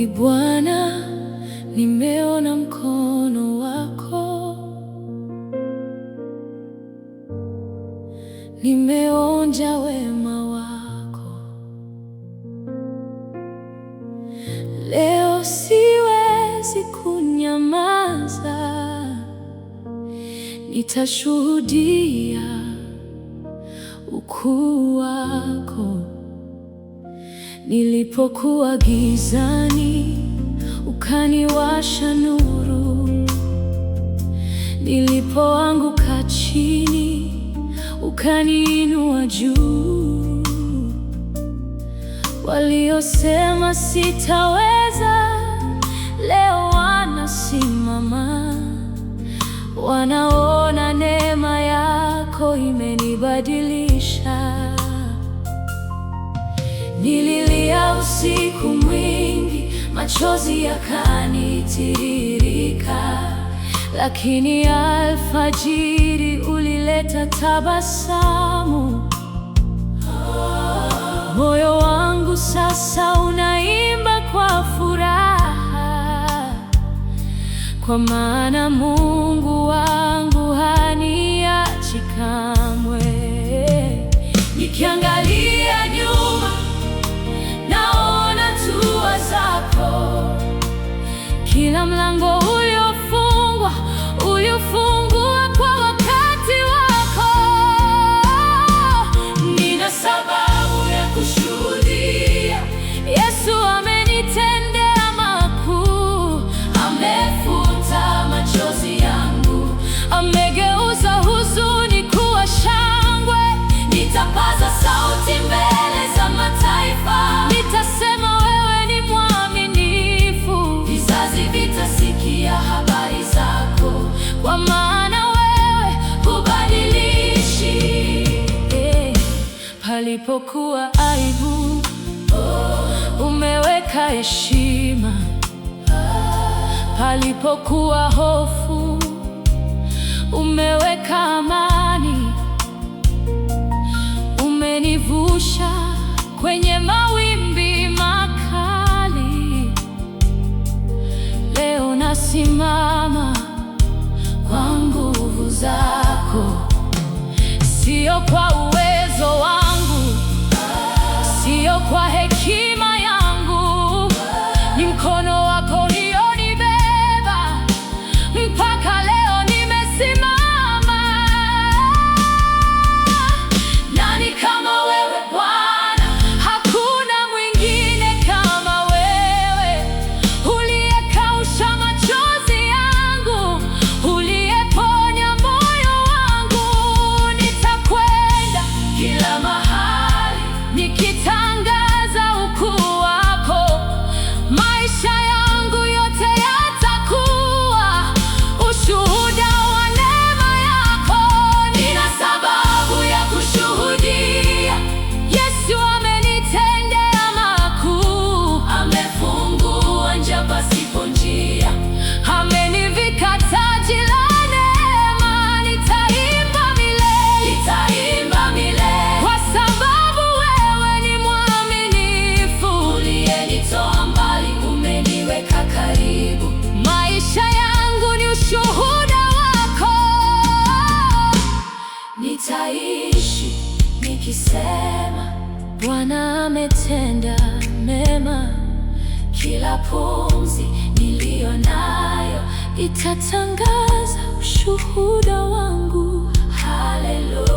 Ee Bwana, nimeona mkono wako, nimeonja wema wako. Leo siwezi kunyamaza, nitashuhudia ukuu wako. Nilipokuwa gizani, ukaniwasha nuru. Nilipoanguka chini, ukaniinua juu. Waliosema sitaweza, leo wanasimama. Wanaona neema yako imenibadilisha. Nililia usiku mwingi, machozi yakanitiririka, lakini alfajiri ulileta tabasamu. Moyo wangu sasa unaimba kwa furaha, kwa maana Mungu wangu haniachi kamwe. Nikiangalia nyuma naona hatua zako, kila mlango uliofungwa uliofungua kwa wakati wako. Nina sababu ya kushuhudia, Yesu amenitendea makuu, amefuta machozi yangu, amegeuza huzuni kuwa shangwe. Nitapaza sauti mbele za mataifa, nitasema wewe ni mwaminifu, vizazi vitasikia habari zako, kwa maana wewe hubadilishi. Palipokuwa aibu, umeweka heshima, palipokuwa hofu, umeweka amani. Umenivusha kwenye mawimbi makali, leo nasimama kwa nguvu zako, sio kwa uwezo wangu, sio kwa hekima yangu, ni mkono wako ulionibeba mpaka leo nimesimama. Nani kama wewe Bwana? Hakuna mwingine kama wewe, uliyekausha machozi yangu, uliyeponya moyo wangu. Nitakwenda kila mahali nikitangaza ukuu wako. Maisha yangu yote yatakuwa ushuhuda wa neema yako. Nina sababu ya kushuhudia, Yesu amenitendea makuu, amefungua njia pasipo njia, amenivika taji la neema. Nitaimba milele, nitaimba milele, kwa sababu wewe ni mwaminifu, uliyenitoa mbali, umeniweka karibu. Maisha yangu ni ushuhuda wako. Nitaishi nikisema Bwana ametenda mema. Kila pumzi niliyo nayo itatangaza ushuhuda wangu. Haleluya.